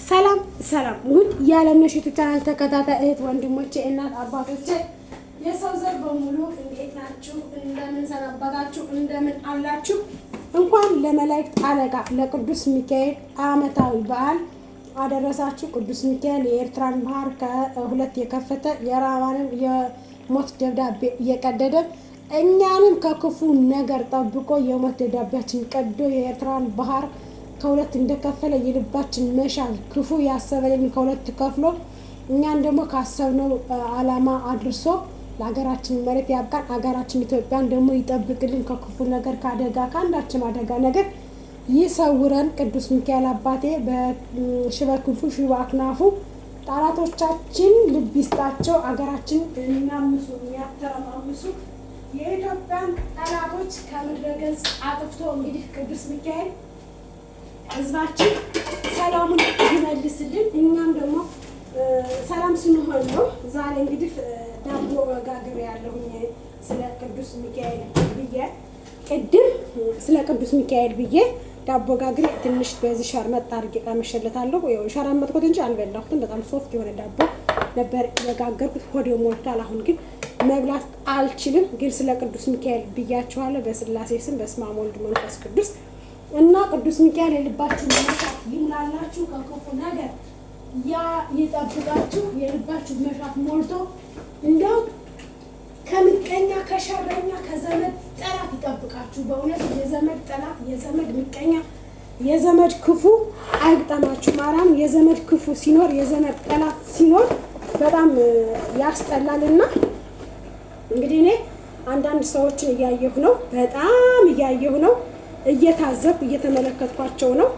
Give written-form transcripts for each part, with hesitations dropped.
ሰላም ሰላም፣ ውድ የዓለምነሽ YouTube channel ተከታታይ እህት ወንድሞቼ፣ እናት አባቶቼ፣ የሰው ዘር በሙሉ እንዴት ናችሁ? እንደምን ሰነበታችሁ? እንደምን አላችሁ? እንኳን ለመላእክት አለቃ ለቅዱስ ሚካኤል ዓመታዊ በዓል አደረሳችሁ። ቅዱስ ሚካኤል የኤርትራን ባህር ከሁለት የከፈተ፣ የራማንም የሞት ደብዳቤ እየቀደደ፣ እኛንም ከክፉ ነገር ጠብቆ የሞት ደብዳቤያችን ቀዶ የኤርትራን ባህር ከሁለት እንደከፈለ የልባችን መሻት ክፉ ያሰበልን ከሁለት ከፍሎ እኛን ደግሞ ካሰብነው ዓላማ አድርሶ ለሀገራችን መሬት ያብቃን። ሀገራችን ኢትዮጵያን ደግሞ ይጠብቅልን ከክፉ ነገር፣ ከአደጋ፣ ከአንዳችም አደጋ ነገር ይሰውረን። ቅዱስ ሚካኤል አባቴ በሽበ ክንፉ ሽበ አክናፉ ጠላቶቻችን ልብ ይስጣቸው። አገራችን የሚያምሱ፣ የሚያተረማምሱ የኢትዮጵያን ጠላቶች ከምድረ ገጽ አጥፍቶ እንግዲህ ቅዱስ ሚካኤል ህዝባችን ሰላሙን ይመልስልን። እኛም ደግሞ ሰላም ስንሆን ነው። ዛሬ እንግዲህ ዳቦ ጋግሬ ያለሁኝ ስለ ቅዱስ ሚካኤል ብዬ፣ ቅድም ስለ ቅዱስ ሚካኤል ብዬ ዳቦ ጋግሬ ትንሽ በዚህ ሸርመጥ አድርጌ ቀምሼለታለሁ። ያው ሸረመጥኩት እንጂ አልበላሁትም። በጣም soft የሆነ ዳቦ ነበር የጋገርኩት። ሆዴ ሞልቷል። አሁን ግን መብላት አልችልም። ግን ስለ ቅዱስ ሚካኤል ብያችኋለሁ። በስላሴ ስም፣ በስመ አብ ወልድ መንፈስ ቅዱስ። እና ቅዱስ ሚካኤል የልባችሁ መሻት ይሙላላችሁ፣ ከክፉ ነገር ያ ይጠብቃችሁ። የልባችሁ መሻት ሞልቶ እንደው ከምቀኛ፣ ከሸረኛ፣ ከዘመድ ጠላት ይጠብቃችሁ። በእውነት የዘመድ ጠላት፣ የዘመድ ምቀኛ፣ የዘመድ ክፉ አይግጠማችሁ። ማርያም፣ የዘመድ ክፉ ሲኖር፣ የዘመድ ጠላት ሲኖር በጣም ያስጠላልና እንግዲህ እኔ አንዳንድ ሰዎችን እያየሁ ነው፣ በጣም እያየሁ ነው፣ እየታዘብኩ እየተመለከትኳቸው ነው።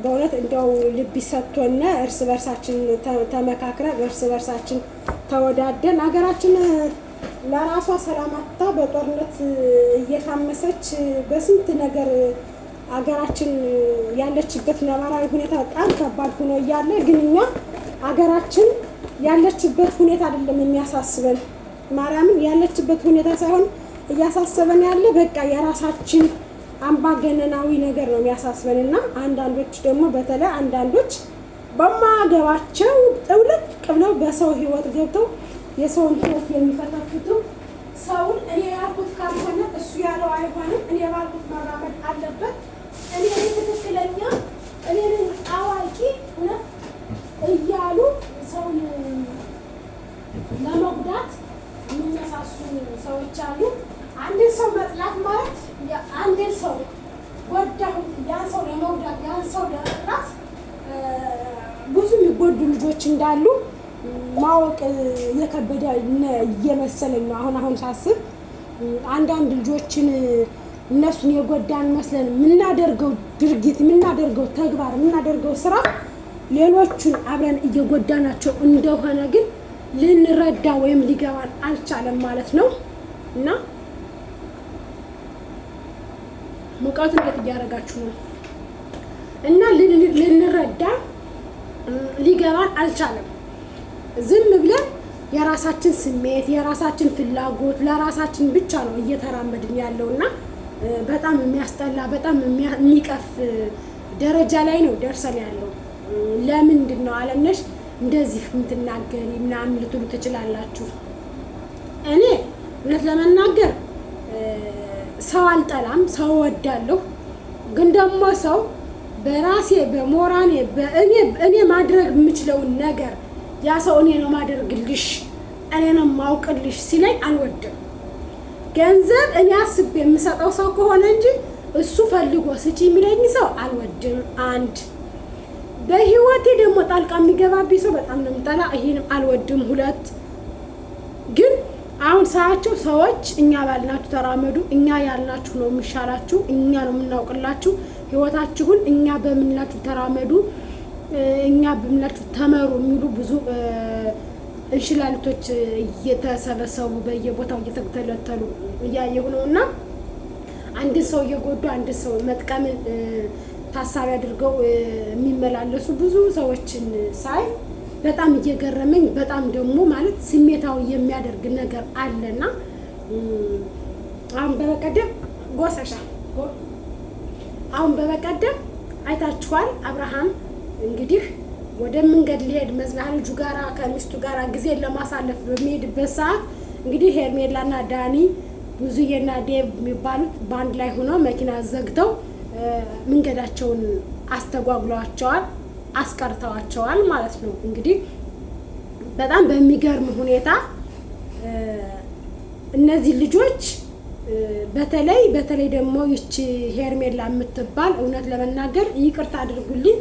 በእውነት እንዲያው ልብ ሰጥቶን እርስ በርሳችን ተመካክረን፣ እርስ በርሳችን ተወዳደን፣ ሀገራችን ለራሷ ሰላም አጥታ በጦርነት እየታመሰች፣ በስንት ነገር አገራችን ያለችበት ነባራዊ ሁኔታ በጣም ከባድ ሆኖ እያለ ግን እኛ አገራችን ያለችበት ሁኔታ አይደለም የሚያሳስበን። ማርያምን፣ ያለችበት ሁኔታ ሳይሆን እያሳሰበን ያለ በቃ የራሳችን አምባገነናዊ ነገር ነው የሚያሳስበን። እና አንዳንዶች ደግሞ፣ በተለይ አንዳንዶች በማያገባቸው ጥውልቅ ብለው በሰው ህይወት ገብተው የሰውን ህይወት የሚፈተፍቱ፣ ሰውን እኔ ያልኩት ካልሆነ እሱ ያለው አይሆንም፣ እኔ ባልኩት መራመድ አለበት፣ እኔ ትክክለኛ፣ እኔ ነኝ አዋቂ እውነት እያሉ ሰውን ለመጉዳት የሚነሳሱ ሰዎች አሉ። አንድን ሰው መጥላት ማለት አንድን ሰው ጎዳሁት፣ ያን ሰው ለመጉዳት፣ ያን ሰው ለመጥላት ብዙ የሚጎዱ ልጆች እንዳሉ ማወቅ የከበደ እየመሰለኝ ነው። አሁን አሁን ሳስብ አንዳንድ ልጆችን እነሱን የጎዳን መስለን የምናደርገው ድርጊት፣ የምናደርገው ተግባር፣ የምናደርገው ስራ ሌሎቹን አብረን እየጎዳናቸው እንደሆነ ግን ልንረዳ ወይም ሊገባን አልቻለም ማለት ነው። እና ሙቀቱ እንዴት እያደረጋችሁ ነው? እና ልንረዳ ሊገባን አልቻለም። ዝም ብለን የራሳችን ስሜት፣ የራሳችን ፍላጎት ለራሳችን ብቻ ነው እየተራመድን ያለው። እና በጣም የሚያስጠላ፣ በጣም የሚቀፍ ደረጃ ላይ ነው ደርሰን ያለው። ለምንድን ነው አለምነሽ እንደዚህ የምትናገሪ ምናምን ልትሉ ትችላላችሁ። እኔ እውነት ለመናገር ሰው አልጠላም፣ ሰው እወዳለሁ። ግን ደግሞ ሰው በራሴ በሞራኔ በእኔ እኔ ማድረግ የምችለውን ነገር ያ ሰው እኔ ነው ማደርግልሽ፣ እኔ ነው ማውቅልሽ ሲለኝ አልወድም። ገንዘብ እኔ አስቤ የምሰጠው ሰው ከሆነ እንጂ እሱ ፈልጎ ስጪ የሚለኝ ሰው አልወድም። አንድ በህይወቴ ደግሞ ጣልቃ የሚገባብኝ ሰው በጣም ነው የምጠላ። ይሄንም አልወድም። ሁለት ግን አሁን ሳያቸው ሰዎች እኛ ባልናችሁ ተራመዱ፣ እኛ ያልናችሁ ነው የሚሻላችሁ፣ እኛ ነው የምናውቅላችሁ፣ ህይወታችሁን እኛ በምንላችሁ ተራመዱ፣ እኛ በምንላችሁ ተመሩ የሚሉ ብዙ እንሽላሊቶች እየተሰበሰቡ በየቦታው እየተተለተሉ እያየሁ ነው። እና አንድን ሰው እየጎዱ አንድን ሰው መጥቀምን ታሳቢ አድርገው የሚመላለሱ ብዙ ሰዎችን ሳይ በጣም እየገረመኝ፣ በጣም ደግሞ ማለት ስሜታዊ የሚያደርግ ነገር አለና አሁን በበቀደም ጎሰሻ አሁን በበቀደም አይታችኋል። አብርሃም እንግዲህ እንግዲህ ወደ መንገድ ሊሄድ መዝናኛ ልጁ ጋራ ከሚስቱ ጋራ ጊዜ ለማሳለፍ በሚሄድበት ሰዓት እንግዲህ ሄርሜላና ዳኒ ብዙዬና ዴቭ የሚባሉት በአንድ ላይ ሆነው መኪና ዘግተው መንገዳቸውን አስተጓጉለዋቸዋል፣ አስቀርተዋቸዋል ማለት ነው። እንግዲህ በጣም በሚገርም ሁኔታ እነዚህ ልጆች በተለይ በተለይ ደግሞ ይቺ ሄርሜላ የምትባል እውነት ለመናገር ይቅርታ አድርጉልኝ፣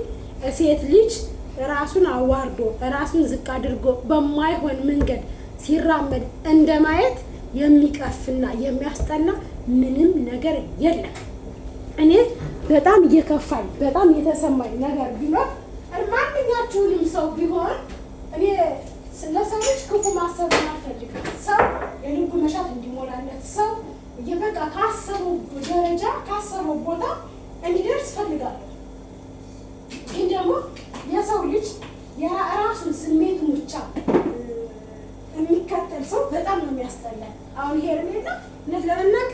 ሴት ልጅ ራሱን አዋርዶ ራሱን ዝቅ አድርጎ በማይሆን መንገድ ሲራመድ እንደማየት የሚቀፍና የሚያስጠላ ምንም ነገር የለም። እኔ በጣም እየከፋኝ በጣም የተሰማኝ ነገር ቢኖር ማንኛችሁንም ሰው ቢሆን እኔ ለሰው ልጅ ክፉ ማሰብ አልፈልግም። ሰው የልቡ መሻት እንዲሞላለት ሰው በቃ ካሰበው ደረጃ ካሰበው ቦታ እንዲደርስ ፈልጋለሁ። ግን ደግሞ የሰው ልጅ የራሱን ስሜቱን ብቻ የሚከተል ሰው በጣም ነው የሚያስጠላል። አሁን ሄርሜላ እውነት ለመናገር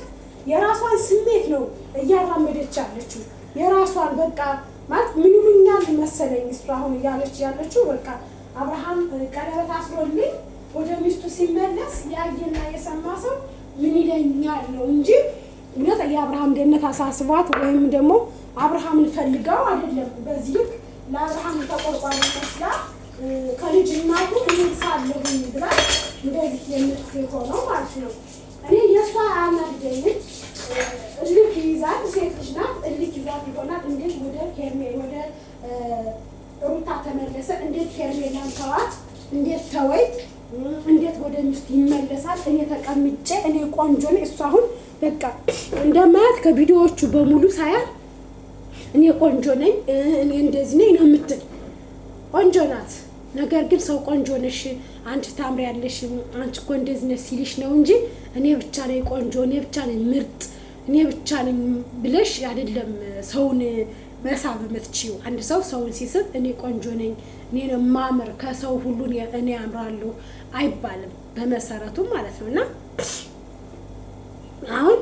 የራሷን ስሜት ነው እያራመደች ያለችው። የራሷን በቃ ማለት ምን ይሉኛል መሰለኝ እሷ አሁን እያለች ያለችው በቃ አብርሃም ቀለበት አስሮልኝ ወደ ሚስቱ ሲመለስ ያየና የሰማ ሰው ምን ይለኛል ነው እንጂ እውነት የአብርሃም ደህንነት አሳስቧት ወይም ደግሞ አብርሃምን ፈልገው አይደለም። በዚህ ልክ ለአብርሃም ተቆርቋሪ መስላ ከልጅ እናቱ እኔ ሳለሁኝ ብላ እንደዚህ የምትሆነው ማለት ነው። እኔ የእሷ አያናድደኝም። እልክ ይይዛል፣ ሴት ልጅ ናት። እልክ ይዟት ይሆናል። እንዴት ወደ ሄርሜ ወደ ሩታ ተመለሰ? እንዴት ሄርሜላን ተዋት? እንዴት ተወይ? እንዴት ወደ ሚስቱ ይመለሳል? እኔ ተቀምጬ እኔ ቆንጆ ነኝ። እሷ አሁን በቃ እንደማያት ከቪዲዮዎቹ በሙሉ ሳያት እኔ ቆንጆ ነኝ፣ እኔ እንደዚህ ነኝ ነው የምትል። ቆንጆ ናት። ነገር ግን ሰው ቆንጆ ነሽ፣ አንቺ ታምሪያለሽ፣ አንቺ እኮ እንደዚህ ነሽ ሲልሽ ነው እንጂ እኔ ብቻ ነኝ ቆንጆ፣ እኔ ብቻ ነኝ ምርጥ፣ እኔ ብቻ ነኝ ብለሽ አይደለም ሰውን መሳብ የምትችይው። አንድ ሰው ሰውን ሲስብ እኔ ቆንጆ ነኝ፣ እኔ ነው ማምር፣ ከሰው ሁሉ እኔ አምራለሁ አይባልም በመሰረቱ ማለት ነው። እና አሁን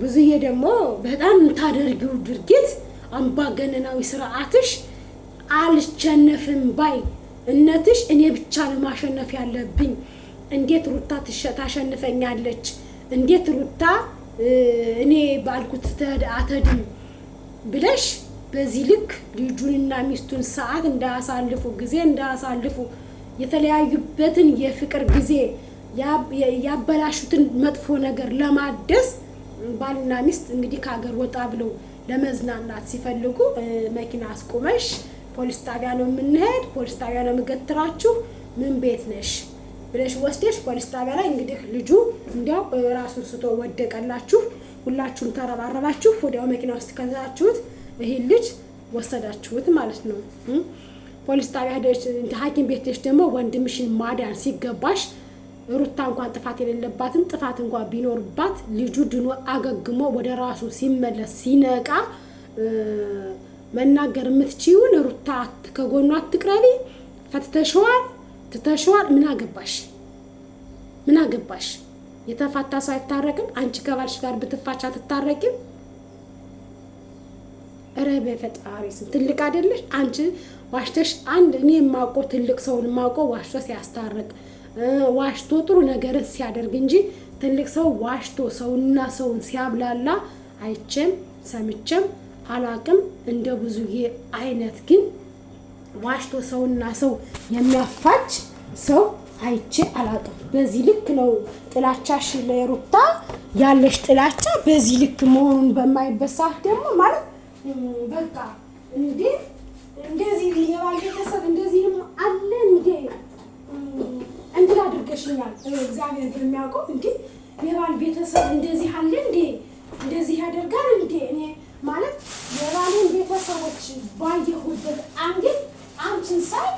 ብዙዬ ደግሞ በጣም የምታደርጊው ድርጊት አምባገነናዊ ስርዓትሽ አልሸነፍም ባይ እነትሽ እኔ ብቻ ነው ማሸነፍ ያለብኝ። እንዴት ሩታ ታሸንፈኛለች? እንዴት ሩታ እኔ ባልኩት አተድም ብለሽ በዚህ ልክ ልጁንና ሚስቱን ሰዓት እንዳያሳልፉ ጊዜ እንዳያሳልፉ የተለያዩበትን የፍቅር ጊዜ ያበላሹትን መጥፎ ነገር ለማደስ ባልና ሚስት እንግዲህ ከሀገር ወጣ ብለው ለመዝናናት ሲፈልጉ መኪና አስቁመሽ ፖሊስ ጣቢያ ነው የምንሄድ፣ ፖሊስ ጣቢያ ነው የምገትራችሁ፣ ምን ቤት ነሽ ብለሽ ወስደሽ ፖሊስ ጣቢያ ላይ እንግዲህ ልጁ እንዲያው ራሱን ስቶ ወደቀላችሁ። ሁላችሁም ተረባረባችሁ፣ ወዲያው መኪና ውስጥ ከዛችሁት ይሄን ልጅ ወሰዳችሁት ማለት ነው። ፖሊስ ጣቢያ ሄደሽ ሐኪም ቤት ሄደሽ ደግሞ ወንድምሽን ማዳን ሲገባሽ ሩታ እንኳን ጥፋት የሌለባትም ጥፋት እንኳን ቢኖርባት ልጁ ድኖ አገግሞ ወደ ራሱ ሲመለስ ሲነቃ መናገር የምትችይውን ሩታ ከጎኗ አትቅረቢ። ፈትተሸዋል፣ ትተሸዋል። ምን አገባሽ? ምን አገባሽ? የተፋታ ሰው አይታረቅም። አንቺ ከባልሽ ጋር ብትፋች አትታረቂም? ኧረ በፈጣሪ ስም ትልቅ አይደለሽ አንቺ? ዋሽተሽ አንድ እኔ የማውቀው ትልቅ ሰውን የማውቀው ዋሽቶ ሲያስታርቅ ዋሽቶ ጥሩ ነገርን ሲያደርግ እንጂ ትልቅ ሰው ዋሽቶ ሰውና ሰውን ሲያብላላ አይቼም ሰምቼም አላቅም። እንደ ብዙዬ አይነት ግን ዋሽቶ ሰውና ሰው የሚያፋጅ ሰው አይቼ አላቅም። በዚህ ልክ ነው ጥላቻሽ ለሩታ ያለሽ ጥላቻ በዚህ ልክ መሆኑን በማይበት ሰዓት ደግሞ ማለት በቃ እንዴ እንደዚህ የባል ቤተሰብ እንደዚህም አለ እንዴ እንድል አድርገሽኛል። እግዚአብሔር በሚያውቀው እንዴ የባል ቤተሰብ እንደዚህ አለ እንዴ እንደዚህ ያደርጋል እንዴ እኔ ማለት የባሌን ቤተሰቦች ባየሁበት angle አንቺን ሳይ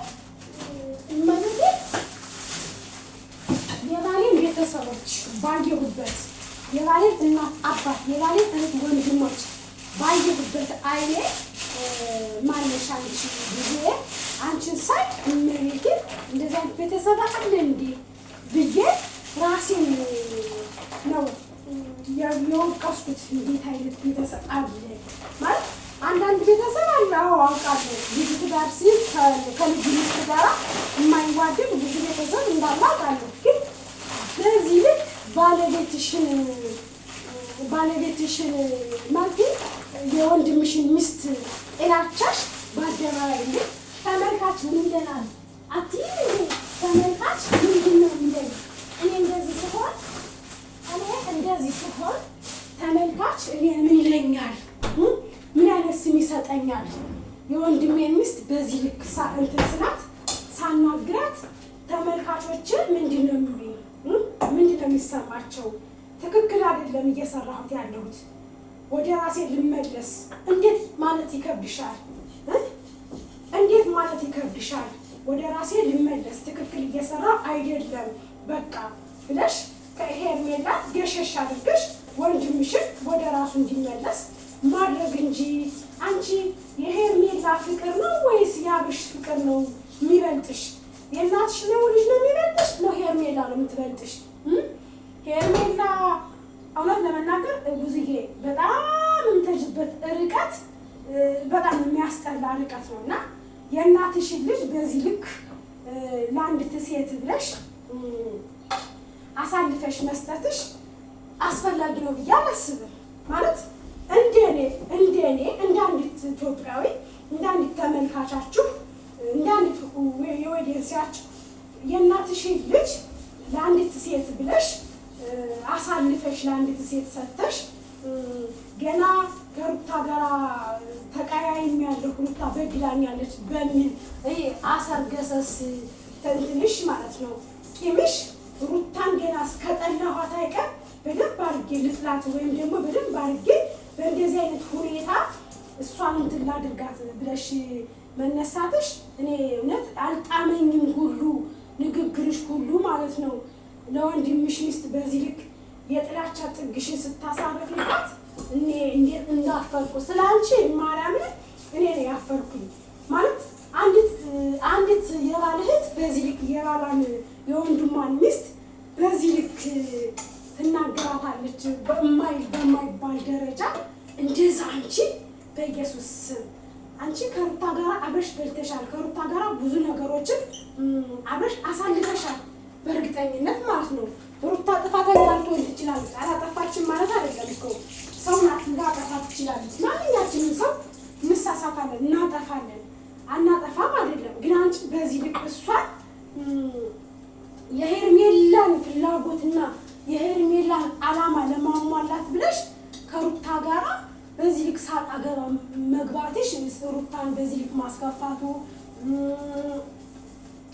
እመቤቴ የባሌን ቤተሰቦች ባየሁበት የባሌን እናት አባት፣ የባሌን እህት ወንድሞች ባየሁበት አይኔ ማነሽ አንቺ ጊዜ አንቺን ሳይ እመቤቴ እንደዚህ አይነት ቤተሰብ አለ እንዴ ብዬ ራሴን ነው የወቀስኩት። እንዴት አይነት ቤተሰብ አለ ማለት አንዳንድ ቤተሰብ አለ፣ አዎ አውቃለሁ። ልጁ ትዳር ሲይዝ ከልጁ ሚስት ጋራ የማይዋደድ ብዙ ቤተሰብ እንዳለ አውቃለሁ። ግን በዚህ ልክ ባለቤትሽን ማለት የወንድምሽን ሚስት ጥላቻሽ በአደባባይ እንዴ! ተመልካች ምን ይለናል አትይም እንዴ? ተመልካች ምንድን ነው የሚለኝ? እኔ እንደዚህ ስሆን ተመልካች እኔ ምን ይለኛል? ምን አይነት ስም ይሰጠኛል? የወንድሜን ሚስት በዚህ ልክ እንትን ስላት ሳናግራት ተመልካቾችን ምንድን ነው የሚሉኝ? ምንድን ነው የሚሰማቸው? ትክክል አይደለም እየሰራሁት ያለሁት፣ ወደ ራሴ ልመለስ። እንዴት ማለት ይከብድሻል? እንዴት ማለት ይከብድሻል? ወደ ራሴ ልመለስ፣ ትክክል እየሰራ አይደለም በቃ ብለሽ ከሄርሜላ ገሸሽ አድርገሽ ወንድምሽን ወደ ራሱ እንዲመለስ ማድረግ እንጂ አንቺ የሄርሜላ ፍቅር ነው ወይስ የአብርሽ ፍቅር ነው የሚበልጥሽ? የእናትሽ ነው ልጅ ነው የሚበልጥሽ? ነው ሄርሜላ ነው የምትበልጥሽ? ሄርሜላ እውነት ለመናገር ብዙዬ በጣም የምትሄጂበት ርቀት በጣም የሚያስጠላ ርቀት ነው። እና የእናትሽን ልጅ በዚህ ልክ ለአንዲት ሴት ብለሽ አሳልፈሽ መስጠትሽ አስፈላጊ ነው ብዬ አላስብም። ማለት እንደኔ እንደ አንዲት ኢትዮጵያዊ፣ እንደ አንዲት ተመልካቻችሁ፣ እንደ አንዲት የ audience ኣችሁ የእናትሽን ልጅ ለአንዲት ሴት ብለሽ አሳልፈሽ ለአንዲት ሴት ሰጥተሽ ገና ከሩታ ጋር ተቀያይሜያለሁ፣ ሩታ በድላኛለች በሚል ይሄ አሰር ገሰስ ተንትንሽ ማለት ነው ቂምሽ ሩታን ገና እስከጠላኋት አይቀር በደንብ አድርጌ ልጥላት ወይም ደግሞ በደንብ አድርጌ በእንደዚህ አይነት ሁኔታ እሷን እንትን ላድርጋት ብለሽ መነሳትሽ እኔ እውነት አልጣመኝም። ሁሉ ንግግርሽ ሁሉ ማለት ነው ለወንድምሽ ሚስት በዚህ ልክ የጥላቻ ጥግሽን ስታሳርፊባት እኔ እንዴት እንዳፈርኩ ስለ አንቺ ማርያምን እኔ ነው ያፈርኩኝ። ማለት አንዲት የባል እህት በዚህ ልክ የባሏን የወንድሟን ሚስት በዚህ ልክ ትናገራታለች በማይባል ደረጃ እንደዛ አንቺ በኢየሱስ ስም አንቺ ከሩታ ጋር አብረሽ በልተሻል። ከሩታ ጋር ብዙ ነገሮችን አብረሽ አሳልፈሻል። በእርግጠኝነት ማለት ነው። ሩታ ጥፋተኛ ልትሆን ትችላለች። አላጠፋችም ማለት አይደለም እኮ፣ ሰው ናት፣ ላጠፋ ትችላለች። ማንኛችንም ሰው እንሳሳታለን፣ እናጠፋለን። አናጠፋም አይደለም። ግን አንቺ በዚህ ልክ እሷን የሄርሜላን ፍላጎትና የሄርሜላን ዓላማ ለማሟላት ብለሽ ከሩታ ጋራ በዚህ ልክ ሳጣ ገባ መግባትሽ፣ ሩታን በዚህ ልክ ማስከፋቱ፣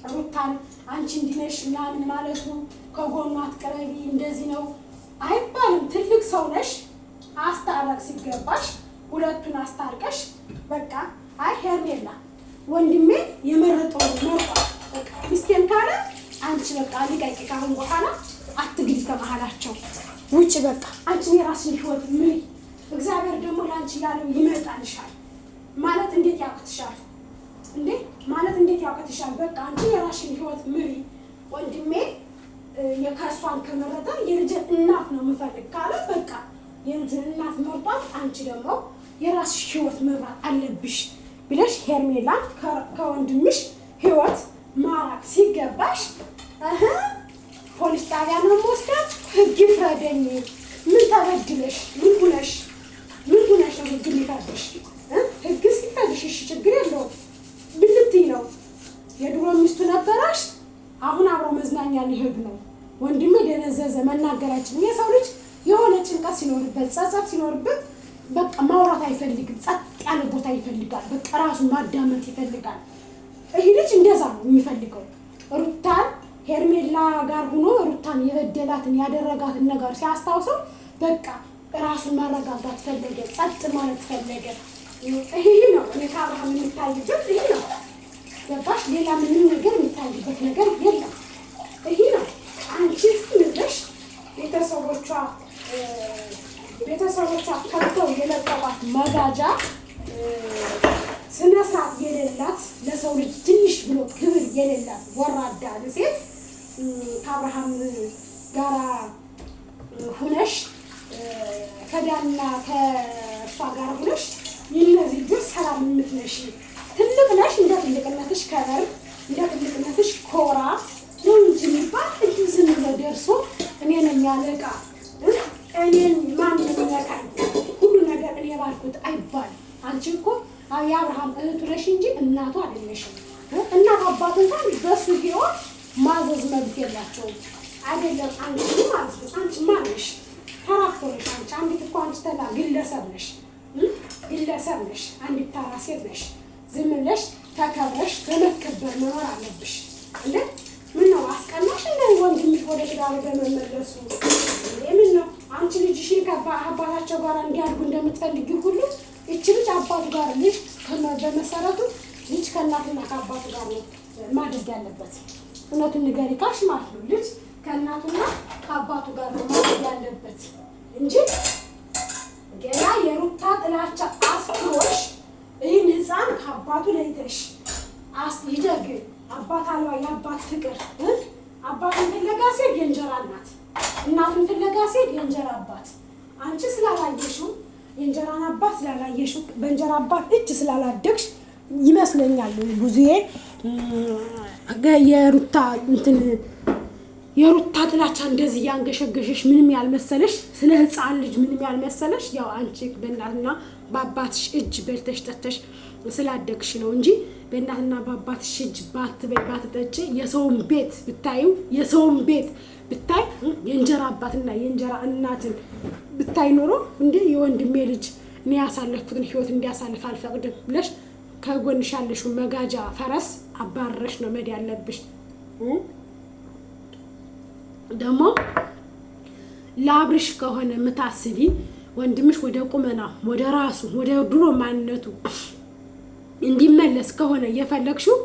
ሩታን አንቺ እንዲነሽ ምናምን ማለቱ፣ ከጎኗ አትቅረቢ እንደዚህ ነው አይባልም። ትልቅ ሰው ነሽ፣ አስታረቅ ሲገባሽ ሁለቱን አስታርቀሽ በቃ አይ ሄርሜላ ወንድሜ የመረጠውን መርጧል፣ በቃ ሚስቴን ካለ አንቺ በቃ ልቀቂ፣ ካሁን በኋላ አትግቢ ከመሀላቸው ውጭ፣ በቃ አንቺን የራስሽን ህይወት ምሪ፣ እግዚአብሔር ደግሞ ለአንቺ ያለው ይመጣልሻል። ማለት እንዴት ያቅትሻል እንዴ? ማለት እንዴት ያቅትሻል? በቃ አንቺ የራስሽን ህይወት ምሪ። ወንድሜ የከሷን ከመረጠ የልጅን እናት ነው የምፈልግ ካለ በቃ የልጁን እናት መርጧት፣ አንቺ ደግሞ የራስሽ ህይወት መምራት አለብሽ ብለሽ ሄርሜላን ከወንድምሽ ህይወት ማራቅ ሲገባሽ እህ ፖሊስ ጣቢያ ነው የምወስዳት፣ ህግ ይፍረደኝ። ምን ተበድለሽ? ምን ሁነሽ ነው ህግ የሚፈርድሽ? ህግ ሲፈርድሽ እሺ ችግር የለውም ብልትይ ነው። የድሮ ሚስቱ ነበራሽ፣ አሁን አብረው መዝናኛ ሊሄዱ ነው። ወንድሜ ደነዘዘ፣ መናገር አይችልም። የሰው ልጅ የሆነ ጭንቀት ሲኖርበት፣ ጸጸት ሲኖርበት በቃ ማውራት አይፈልግም። ጸጥ ያለ ቦታ ይፈልጋል። በቃ ራሱን ማዳመጥ ይፈልጋል። ይህ ልጅ እንደዛ ነው የሚፈልገው። ሩታን ሄርሜላ ጋር ሆኖ ሩታን የበደላትን ያደረጋትን ነገር ሲያስታውሰው በቃ ራሱን ማረጋጋት ፈለገ፣ ጸጥ ማለት ፈለገ። ይህ ነው እኔ ከአብርሃም የሚታይበት ይህ ነው። ገባሽ? ሌላ ምንም ነገር የሚታይበት ነገር የለም። ይህ ነው። አንቺ ዝም ብለሽ ቤተሰቦቿ ከፍተው የለቀቋት መጋጃ፣ ስነ ስርዓት የሌላት፣ ለሰው ልጅ ትንሽ ብሎ ክብር የሌላት ወራዳ ሴት ከአብርሃም ጋራ ሁነሽ ከዳና ከእሷ ጋር ሁነሽ የእነዚህ ልጆች ሰላም የምትነሺ ትልቅ ነሽ። እንደ ትልቅነትሽ ከበር፣ እንደ ትልቅነትሽ ኮራ ነው እንጂ የሚባል እንዲሁ ዝም ብሎ ደርሶ እኔ ነኝ አለቃ፣ እኔን ማን ይነካኝ፣ ሁሉ ነገር እኔ ባልኩት አይባልም። አንቺ እኮ የአብርሃም እህቱ ነሽ እንጂ እናቱ አይደለሽም። እናት አባት እንኳን በሱ ህይወት ማዘዝ መብት የላቸውም። አይደለም አንቺ ማለት ነው። አንቺ ማነሽ? ተራ እኮ ነሽ አንቺ። አንዲት እኮ አንቺ ተራ ግለሰብ ነሽ፣ ግለሰብ ነሽ። አንዲት ተራ ሴት ነሽ። ዝም ብለሽ ተከብረሽ በመከበር መኖር አለብሽ። እንደ ምን ነው አስቀናሽ? እንደ ወንድምሽ ወደ ትዳሩ በመመለሱ ምን ነው አንቺ ልጅሽን ከአባታቸው ጋር እንዲያድጉ እንደምትፈልጊ ሁሉ ይቺ ልጅ አባቱ ጋር፣ ልጅ በመሰረቱ ልጅ ከእናትና ከአባቱ ጋር ነው ማደግ ያለበት። እውነቱን ንገሪ ካልሽ ማለት ነው ልጅ ከእናቱና ከአባቱ ጋር ነው ማደግ ያለበት እንጂ ገና የሩታ ጥላቻ አስክሮሽ ይህን ህፃን ከአባቱ ለይተሽ ይደግ አባት አልባ የአባት ፍቅር፣ አባቱን ፍለጋ ሲሄድ የእንጀራ እናት፣ እናቱን ፍለጋ ሲሄድ የእንጀራ አባት። አንቺ ስላላየሽው፣ የእንጀራን አባት ስላላየሽው፣ በእንጀራ አባት እጅ ስላላደግሽ ይመስለኛል ብዙዬ የሩታ እንትን የሩታ ጥላቻ እንደዚህ እያንገሸገሸሽ ምንም ያልመሰለሽ፣ ስለ ህፃን ልጅ ምንም ያልመሰለሽ፣ ያው አንቺ በእናትና በአባትሽ እጅ በልተሽ ጠጥተሽ ስላደግሽ ነው እንጂ በእናትና በአባትሽ እጅ ባትበይ ባትጠጪ የሰውን ቤት ብታዩ፣ የሰውን ቤት ብታይ፣ የእንጀራ አባትና የእንጀራ እናትን ብታይ ኖሮ እንዴ የወንድሜ ልጅ እኔ ያሳለፍኩትን ህይወት እንዲያሳልፍ አልፈቅድም ብለሽ ከጎንሽ ያለሽው መጋጃ ፈረስ አባረሽ ነው መድ ያለብሽ። ደግሞ ለአብርሽ ከሆነ የምታስቢ፣ ወንድምሽ ወደ ቁመና፣ ወደ ራሱ፣ ወደ ድሮ ማንነቱ እንዲመለስ ከሆነ የፈለግሽው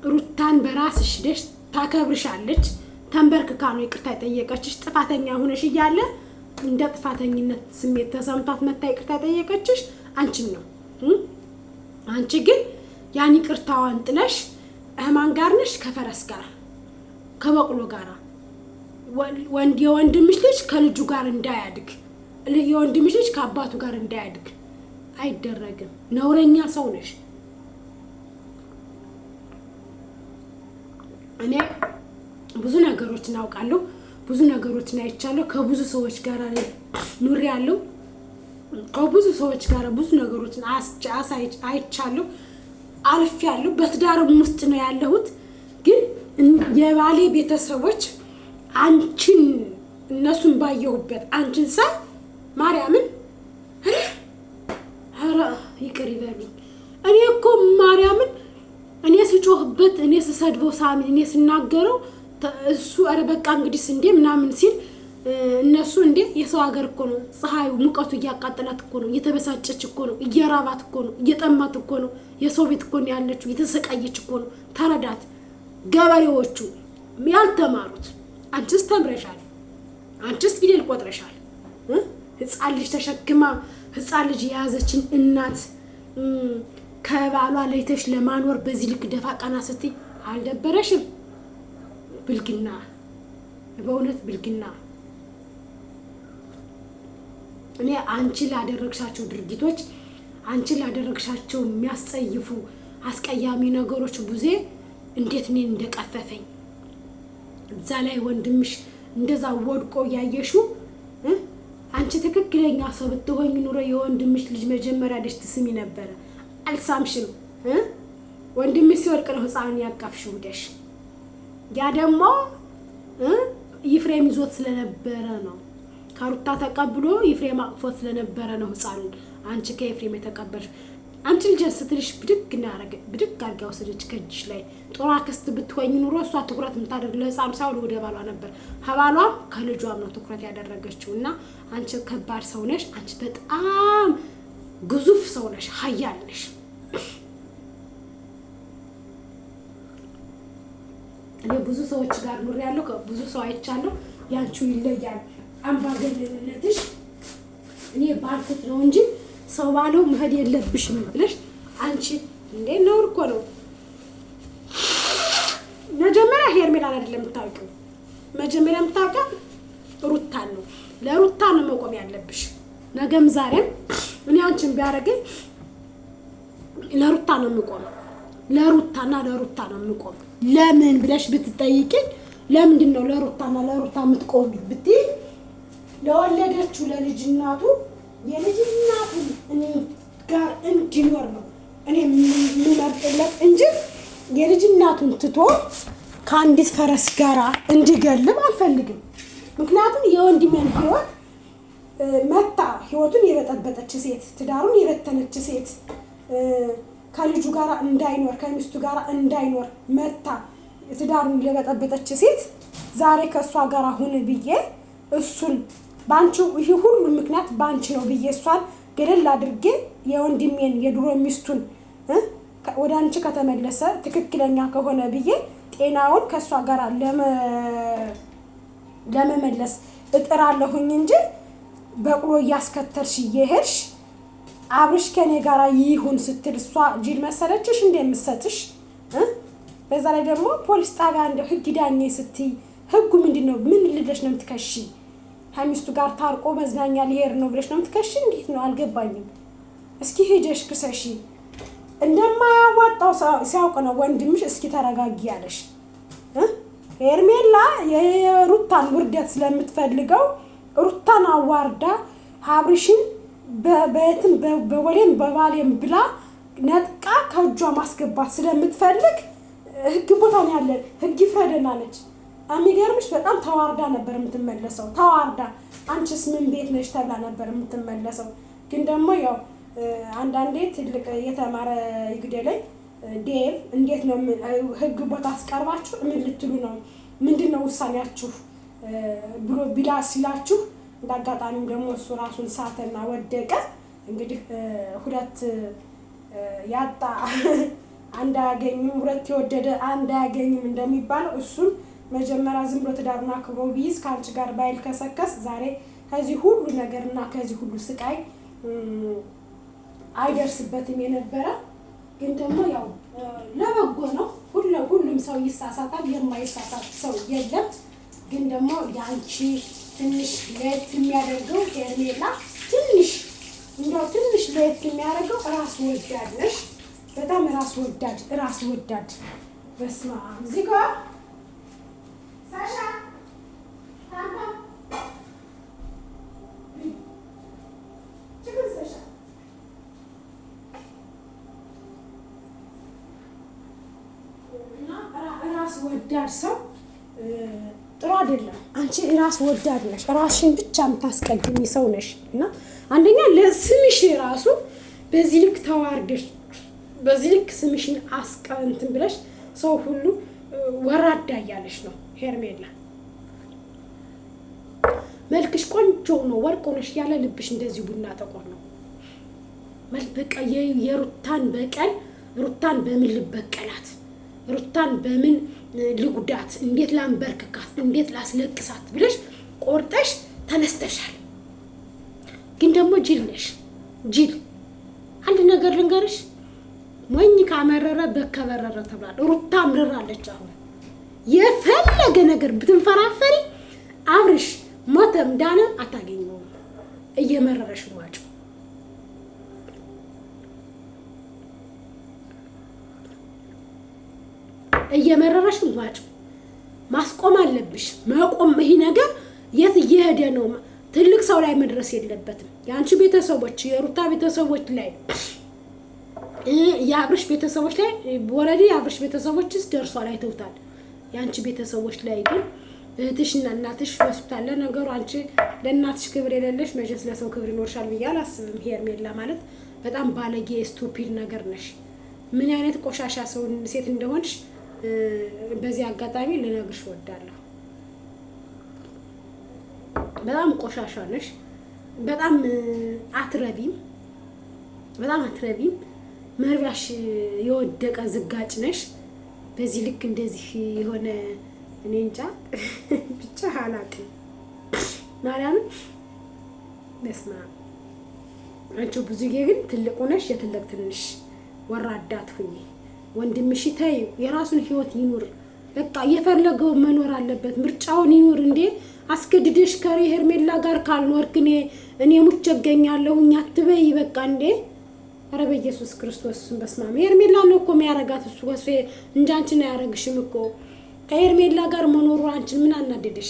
ሩታን በራስሽ ደሽ ታከብርሻለች። ተንበርክካ ነው ይቅርታ የጠየቀችሽ። ጥፋተኛ ሆነሽ እያለ እንደ ጥፋተኝነት ስሜት ተሰምቷት መታ ይቅርታ የጠየቀችሽ አንቺን ነው። አንቺ ግን ያን ይቅርታዋን ጥለሽ ከማን ጋር ነሽ? ከፈረስ ጋር፣ ከበቅሎ ጋር። ወንድ የወንድምሽ ልጅ ከልጁ ጋር እንዳያድግ፣ የወንድምሽ ልጅ ከአባቱ ጋር እንዳያድግ አይደረግም። ነውረኛ ሰው ነሽ። እኔ ብዙ ነገሮችን አውቃለሁ፣ ብዙ ነገሮችን አይቻለሁ። ከብዙ ሰዎች ጋር ኑሬያለሁ። ከብዙ ሰዎች ጋር ብዙ ነገሮችን አይቻለሁ፣ አልፌያለሁ። በትዳርም ውስጥ ነው ያለሁት። ግን የባሌ ቤተሰቦች አንቺን እነሱን ባየሁበት አንቺን ሳይ ማርያምን ኧረ ይቅር ይበሉኝ። እኔ እኮ ማርያምን እኔ ስጮህበት፣ እኔ ስሰድበው ሳሚን፣ እኔ ስናገረው እሱ ኧረ በቃ እንግዲህ እንዴ ምናምን ሲል እነሱ እንዴ የሰው ሀገር እኮ ነው፣ ፀሐዩ ሙቀቱ እያቃጠላት እኮ ነው፣ እየተበሳጨች እኮ ነው፣ እየራባት እኮ ነው፣ እየጠማት እኮ ነው፣ የሰው ቤት እኮ ነው ያለችው፣ እየተሰቃየች እኮ ነው። ተረዳት። ገበሬዎቹ ያልተማሩት፣ አንቺስ ተምረሻል፣ አንቺስ ፊደል ቆጥረሻል። ህፃን ልጅ ተሸክማ ህፃን ልጅ የያዘችን እናት ከባሏ ለይተሽ ለማኖር በዚህ ልክ ደፋ ቀና ስትይ አልደበረሽም? ብልግና፣ በእውነት ብልግና። እኔ አንቺ ላደረግሻቸው ድርጊቶች፣ አንቺ ላደረግሻቸው የሚያስጸይፉ አስቀያሚ ነገሮች ቡዜ እንዴት እኔን እንደቀፈፈኝ፣ እዛ ላይ ወንድምሽ እንደዛ ወድቆ እያየሽው፣ አንቺ ትክክለኛ ሰው ብትሆኝ ኑሮ የወንድምሽ ልጅ መጀመሪያ ልጅ ትስሚ ነበረ። አልሳምሽም። ወንድምሽ ሲወድቅ ነው ህፃኑን ያቀፍሽው ደሽ። ያ ደግሞ ይፍሬም ይዞት ስለነበረ ነው። ከሩታ ተቀብሎ ይፍሬም አቅፎት ስለነበረ ነው ህፃኑን አንቺ ከኤፍሬም የተቀበልሽ። አንቺ ልጅ ስትልሽ ብድግ እናረገ ብድግ አድርጋ ወሰደች ከእጅሽ ላይ። ጥሩ አክስት ብትሆኝ ኑሮ እሷ ትኩረት የምታደርግ ለህፃኑ ሳይሆን ወደ ባሏ ነበር። ከባሏም ከልጇም ነው ትኩረት ያደረገችው። እና አንቺ ከባድ ሰው ነሽ። አንቺ በጣም ግዙፍ ሰው ነሽ፣ ሀያል ነሽ። እኔ ብዙ ሰዎች ጋር ኑሬያለሁ፣ ብዙ ሰው አይቻለሁ። ያንቺው ይለያል። አምባገነንነትሽ እኔ ባልኩት ነው እንጂ ሰው ባለው መሄድ የለብሽም ብለሽ አንቺ እንዴ ነውር እኮ ነው። መጀመሪያ ሄርሜላን አይደለም የምታውቂው፣ መጀመሪያ የምታውቂው ሩታን ነው። ለሩታ ነው መቆም ያለብሽ። ነገም ዛሬም እኔ አንቺን ቢያደርገኝ ለሩታ ነው የምቆመው። ለሩታና ለሩታ ነው የምቆመው። ለምን ብለሽ ብትጠይቂኝ ለምንድን ነው ለሩታና ለሩታ የምትቆሚ ብትይ ለወለደችው ለልጅ እናቱ የልጅ እናቱ ጋር እንዲኖር ነው እኔ የምመርጥለት እንጂ የልጅ እናቱን ትቶ ከአንዲት ፈረስ ጋር እንዲገልብ አልፈልግም። ምክንያቱም የወንድሜን ህይወት መታ ህይወቱን የበጠበጠች ሴት፣ ትዳሩን የበተነች ሴት ከልጁ ጋር እንዳይኖር ከሚስቱ ጋር እንዳይኖር መታ ትዳሩን የበጠበጠች ሴት ዛሬ ከእሷ ጋር ሁን ብዬ እሱን በአንቺ ይህ ሁሉ ምክንያት በአንቺ ነው ብዬ እሷን ገደል አድርጌ የወንድሜን የድሮ ሚስቱን ወደ አንቺ ከተመለሰ ትክክለኛ ከሆነ ብዬ ጤናውን ከእሷ ጋር ለመመለስ እጥራለሁኝ እንጂ በቅሎ እያስከተልሽ እየሄድሽ አብርሽ ከኔ ጋር ይሁን ስትል እሷ ጅል መሰለችሽ እንደ የምትሰጥሽ። በዛ ላይ ደግሞ ፖሊስ ጣቢያ እንደው ህግ ዳኜ ስትይ ህጉ ምንድን ነው? ምን ልብለሽ ነው የምትከሺ? ከሚስቱ ጋር ታርቆ መዝናኛ ሊሄድ ነው ብለሽ ነው የምትከሺ? እንዴት ነው አልገባኝም። እስኪ ሄደሽ ክሰሺ። እንደማያዋጣው ሲያውቅ ነው ወንድምሽ እስኪ ተረጋጊ ያለሽ። ሄርሜላ የሩታን ውርደት ስለምትፈልገው ሩታን አዋርዳ አብርሽን በየትም በወሌም በባሌም ብላ ነጥቃ ከእጇ ማስገባት ስለምትፈልግ ህግ ቦታ ነው ያለን፣ ህግ ይፍረደን አለች። የሚገርምሽ በጣም ተዋርዳ ነበር የምትመለሰው። ተዋርዳ አንቺስ ምን ቤት ነሽ ተብላ ነበር የምትመለሰው። ግን ደግሞ ያው አንዳንዴ ትልቅ የተማረ ይግደለኝ ዴቭ፣ እንዴት ነው ህግ ቦታ አስቀርባችሁ ምን ልትሉ ነው? ምንድን ነው ውሳኔያችሁ ብሎ ቢላ ሲላችሁ እንደ አጋጣሚም ደግሞ እሱ ራሱን ሳተና ወደቀ። እንግዲህ ሁለት ያጣ አንድ አያገኝም፣ ሁለት የወደደ አንድ አያገኝም እንደሚባለው እሱን መጀመሪያ ዝም ብሎ ትዳሩን አክብሮ ቢይዝ ከአንቺ ጋር ባይልከሰከስ ዛሬ ከዚህ ሁሉ ነገርና ከዚህ ሁሉ ስቃይ አይደርስበትም የነበረ። ግን ደግሞ ያው ለበጎ ነው። ሁሉም ሰው ይሳሳታል፣ የማይሳሳት ሰው የለም። ግን ደግሞ የአንቺ ትንሽ ለየት የሚያደርገው ሄርሜላ ትንሽ እንደው ትንሽ ለየት የሚያደርገው ራስ ወዳድ ነሽ። በጣም ራስ ወዳድ ራስ ወዳድ። በስመ አብ እዚህ ጋር ሳሻ ራስ ወዳድ ሰው ጥሩ አይደለም። አንቺ ራስ ወዳድ ነሽ፣ ራስሽን ብቻ የምታስቀድሚ ሰው ነሽ። እና አንደኛ ለስምሽ ራሱ በዚህ ልክ ተዋርደሽ በዚህ ልክ ስምሽን አስቀንትን ብለሽ ሰው ሁሉ ወራዳ እያለሽ ነው ሄርሜላ። መልክሽ ቆንጆ ነው ወርቅ ሆነሽ ያለ ልብሽ እንደዚሁ ቡና ጠቆር ነው። በቃ የሩታን በቀል ሩታን በምን ልበቀላት፣ ሩታን በምን ልጉዳት፣ እንዴት ላንበርክካት፣ እንዴት ላስለቅሳት ብለሽ ቆርጠሽ ተነስተሻል። ግን ደግሞ ጅል ነሽ ጅል። አንድ ነገር ልንገርሽ፣ ሞኝ ካመረረ በከበረረ ተብሏል። ሩታ አምርራለች። አሁን የፈለገ ነገር ብትንፈራፈሪ አብርሽ ሞተም ዳነም አታገኘውም። እየመረረሽ ዋጭ። እየመረረሽ ዋጭ። ማስቆም አለብሽ። መቆም ይሄ ነገር የት እየሄደ ነው? ትልቅ ሰው ላይ መድረስ የለበትም። የአንቺ ቤተሰቦች፣ የሩታ ቤተሰቦች ላይ፣ የአብርሽ ቤተሰቦች ላይ ወረዲ የአብርሽ ቤተሰቦችስ ደርሷል፣ አይተውታል። የአንቺ ቤተሰቦች ላይ ግን እህትሽና እናትሽ ሆስፒታል። ለነገሩ አንቺ ለእናትሽ ክብር የሌለሽ መቼስ ለሰው ክብር ይኖርሻል ብዬ አላስብም። ሄርሜላ ማለት በጣም ባለጌ stupid ነገር ነሽ። ምን አይነት ቆሻሻ ሰው ሴት እንደሆንሽ በዚህ አጋጣሚ ልነግርሽ እወዳለሁ። በጣም ቆሻሻ ነሽ። በጣም አትረቢም። በጣም አትረቢም። መርቢያሽ የወደቀ ዝጋጭ ነሽ። በዚህ ልክ እንደዚህ የሆነ እኔ እንጃ ብቻ አላውቅም። ማርያምን በስመ አብ። አንቺ ብዙ ጊዜ ግን ትልቅ ሆነሽ የትልቅ ትንሽ ወራዳ ትሁኚ። ወንድምሽ ተይው፣ የራሱን ህይወት ይኑር። በቃ የፈለገው መኖር አለበት፣ ምርጫውን ይኑር። እንዴ አስገድደሽ ከሄርሜላ ጋር ካልኖርክ እኔ ሙቼ እገኛለሁኝ አትበይ። በቃ እንዴ ኧረ በኢየሱስ ክርስቶስ እሱን በስመ አብ። ሄርሜላ ነው እኮ የሚያረጋት እሱ ከሱ እንጂ አንቺን አያረግሽም እኮ። ከሄርሜላ ጋር መኖሩ አንቺን ምን አናደደሽ?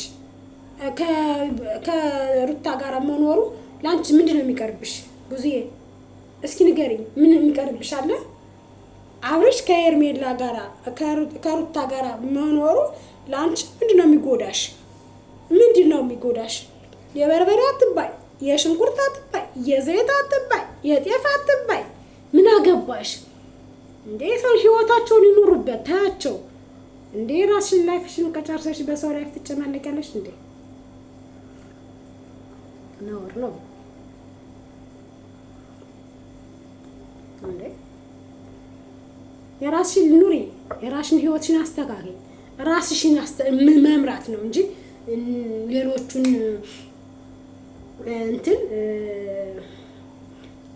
ከሩታ ጋር መኖሩ ለአንቺ ምንድን ነው የሚቀርብሽ? ብዙዬ እስኪ ንገሪኝ፣ ምን የሚቀርብሽ አለ? አብርሽ ከሄርሜላ ጋር ከሩታ ጋር መኖሩ ለአንቺ ምንድን ነው የሚጎዳሽ? ምንድን ነው የሚጎዳሽ? የበርበሬ አትባይ፣ የሽንኩርት አትባይ፣ የዘይት አትባይ፣ የጤፍ አትባይ። ምን አገባሽ እንዴ? ሰው ህይወታቸውን ይኑሩበት፣ ታያቸው እንዴ። ራስሽን life ሽን ከጨርሰሽ በሰው life ትጨማለቂያለሽ እንዴ? ነውር ነው እንዴ? የራስሽን ኑሪ፣ የራስሽን ህይወትሽን አስተካክይ። ራስሽን መምራት ነው እንጂ ሌሎቹን እንትን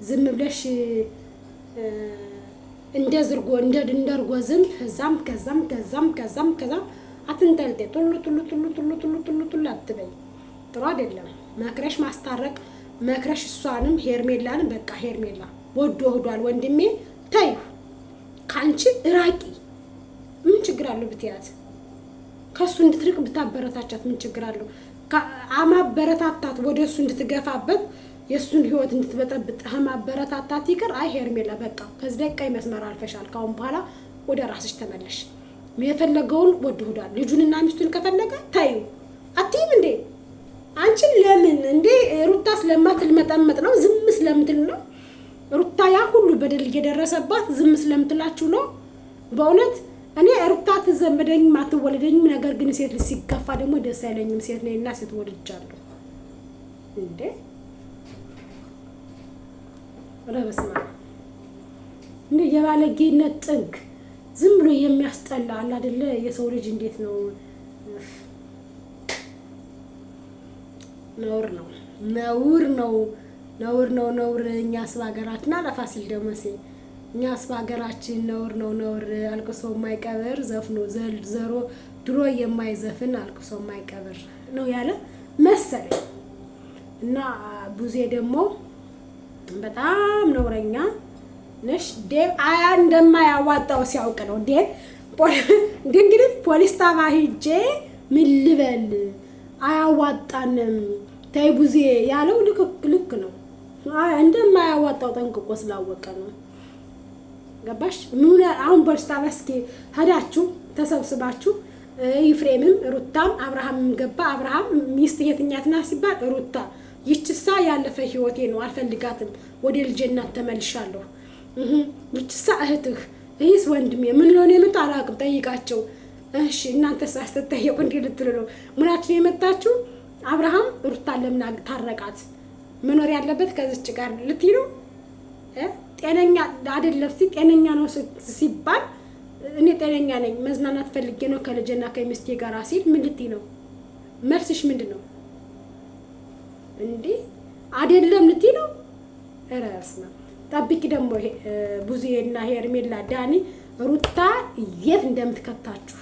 ዝም ብለሽ እንደ ዝርጎ እንደ እርጎ ዝንብ ከዛም ከዛም ከዛም ከዛም ከዛም አትንጠልጤ። ጡሉ ጡሉ ጡሉ ጡሉ ጡሉ ጡሉ ጡሉ አትበይ። ጥሩ አይደለም። መክረሽ ማስታረቅ መክረሽ እሷንም ሄርሜላንም በቃ ሄርሜላ ወዶ ሆዷል ወንድሜ ተይው፣ ከአንቺ እራቂ። ምን ችግር አለው ብትያት? ከእሱ እንድትርቅ ብታበረታቻት ምን ችግር አለው? አማበረታታት ወደ እሱ እንድትገፋበት የእሱን ህይወት እንድትበጠብጥ ማበረታታት ይቅር። አይ ሄርሜላ በቃ ከዚህ ላይ ቀይ መስመር አልፈሻል፣ ካሁን በኋላ ወደ ራስሽ ተመለሽ። የፈለገውን ወዶ ሆዷል። ልጁንና ሚስቱን ከፈለገ ተይው። አትይም እንዴ አንቺን ለምን እንዴ? ሩታ ስለማትልመጠመጥ ነው? ዝም ስለምትል ነው? ሩታ ያ ሁሉ በደል እየደረሰባት ዝም ስለምትላችሁ ነው? በእውነት እኔ ሩታ አትዘመደኝም አትወለደኝም። ነገር ግን ሴት ልጅ ሲገፋ ደግሞ ደስ አይለኝም። ሴት ነኝና ሴት ወልጃለሁ እንዴ። ኧረ በስመ አብ እንዴ! የባለጌነት ጥግ ዝም ብሎ የሚያስጠላ አለ አይደለ? የሰው ልጅ እንዴት ነው? ነውር ነው፣ ነውር ነው፣ ነውር ነው፣ ነውር። እኛስ በሀገራችን አለ ፋሲል ደመሴ፣ እኛስ በሀገራችን ነውር ነው፣ ነውር። አልቅሶ የማይቀብር ዘፍኖ ዘሮ ድሮ የማይዘፍን አልቅሶ የማይቀብር ነው ያለ መሰለኝ። እና ቡዜ ደግሞ በጣም ነውረኛ ነሽ። ዴቭ አያ እንደማያዋጣው ሲያውቅ ነው ዴቭ እንግዲህ ፖሊስ ጣባ ሂጄ ምን ልበል አያዋጣንም ተይ ቡዜ ያለው ልክ ነው። እንደማያዋጣው ጠንቅቆ ስላወቀ ነው። ገባሽ? ምን አሁን ፖሊስ ጣቢያ እስኪ ሄዳችሁ ተሰብስባችሁ ይፍሬምም ሩታም አብርሃምም ገባ። አብርሃም ሚስት የትኛት ናት ሲባል ሩታ ይችሳ ያለፈ ህይወቴ ነው አልፈልጋትም፣ ወደ ልጄ እናት ተመልሻለሁ። ይችሳ እህትህ፣ ይህስ ወንድሜ ምን ሊሆን የመጣ አላውቅም፣ ጠይቃቸው። እሺ እናንተስ አስተጠየቁ እንዲህ ልትሉ ነው? ምናችን የመጣችሁ አብርሃም ሩታን ለምን ታረቃት? መኖር ያለበት ከዚች ጋር ልትይ ነው? ጤነኛ አይደለም። ጤነኛ ነው ሲባል እኔ ጤነኛ ነኝ መዝናናት ፈልጌ ነው ከልጄና ከሚስቴ ጋር ሲል ምን ልትይ ነው? መልስሽ ምንድን ነው? እንዴ አይደለም ልትይ ነው? ኧረ በስመ አብ። ጠብቂ ደግሞ ቡዜና ሄርሜላ ዳኒ ሩታ የት እንደምትከታችሁ።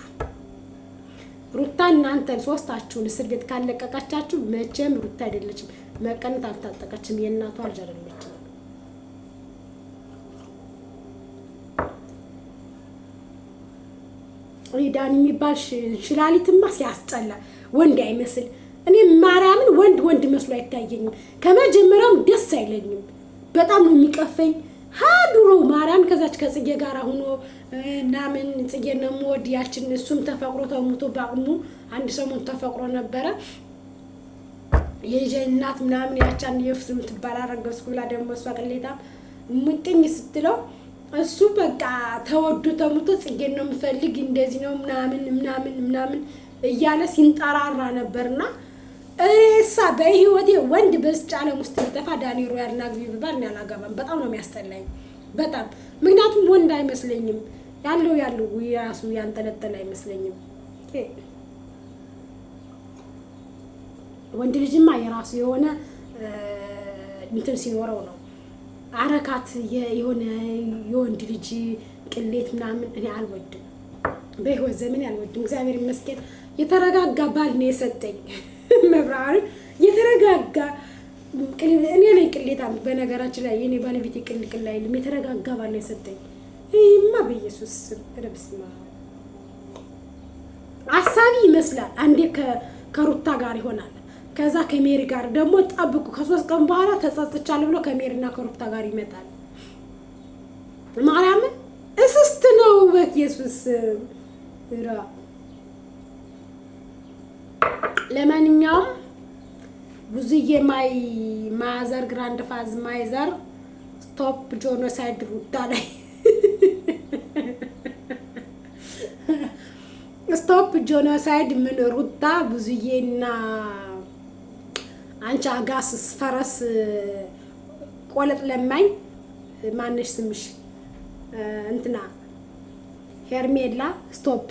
ሩታ እናንተን ሶስታችሁን እስር ቤት ካለቀቀቻችሁ መቼም ሩታ አይደለችም፣ መቀነት አልታጠቀችም፣ የእናቷ ልጅ አይደለችም። ዳኒ የሚባል ሽላሊትማ ሲያስጠላ ወንድ አይመስል። እኔ ማርያምን ወንድ ወንድ መስሎ አይታየኝም። ከመጀመሪያውም ደስ አይለኝም። በጣም ነው የሚቀፈኝ። ድሮ ማርያም ከዛች ከጽጌ ጋር ሆኖ ምናምን ጽጌ ነው የምወድ ያችን እሱም ተፈቅሮ ተሙቶ በአቅሙ አንድ ሰሞን ተፈቅሮ ነበረ። የልጄ እናት ምናምን ያቻን የፍስ የምትባል አረገዝኩ ብላ ደግሞ እሷ ቅሌታም ሙጥኝ ስትለው እሱ በቃ ተወዶ ተሙቶ ጽጌን ነው የምፈልግ እንደዚህ ነው ምናምን ምናምን ምናምን እያለ ሲንጠራራ ነበርና እኔሳ በህይወቴ ወንድ በዚች ዓለም ውስጥ ቢጠፋ ዳኒ ሮያልን አግቢ ብባል እኔ አላገባም። በጣም ነው የሚያስጠላኝ፣ በጣም ምክንያቱም ወንድ አይመስለኝም። ያለው ያለው የራሱ ያንጠለጠለ አይመስለኝም። ወንድ ልጅማ የራሱ የሆነ እንትን ሲኖረው ነው አረካት የሆነ የወንድ ልጅ ቅሌት ምናምን እኔ አልወድም። በህይወት ዘመን አልወድም። እግዚአብሔር ይመስገን የተረጋጋ ባል ነው የሰጠኝ። መብራርን የተረጋጋ እኔ ነኝ ቅሌታም። በነገራችን ላይ የኔ ባለቤት ቅል ቅል አይልም፣ የተረጋጋ ባል ነው የሰጠኝ። ይህማ በኢየሱስ ረብስማ አሳቢ ይመስላል። አንዴ ከሩታ ጋር ይሆናል፣ ከዛ ከሜሪ ጋር ደግሞ ጠብቁ፣ ከ3 ቀን በኋላ ተጸጽቻለሁ ብሎ ከሜሪና ከሩታ ጋር ይመጣል። ማርያምን እስስት ነው በኢየሱስ። ለማንኛውም ብዙዬ my mother grandfather mother stop genocide ሩታ ላይ፣ stop genocide ምን ሩታ ብዙዬና አንቺ አጋስስ ፈረስ ቆለጥ ለማኝ ማነሽ ስምሽ እንትና ሄርሜላ stop።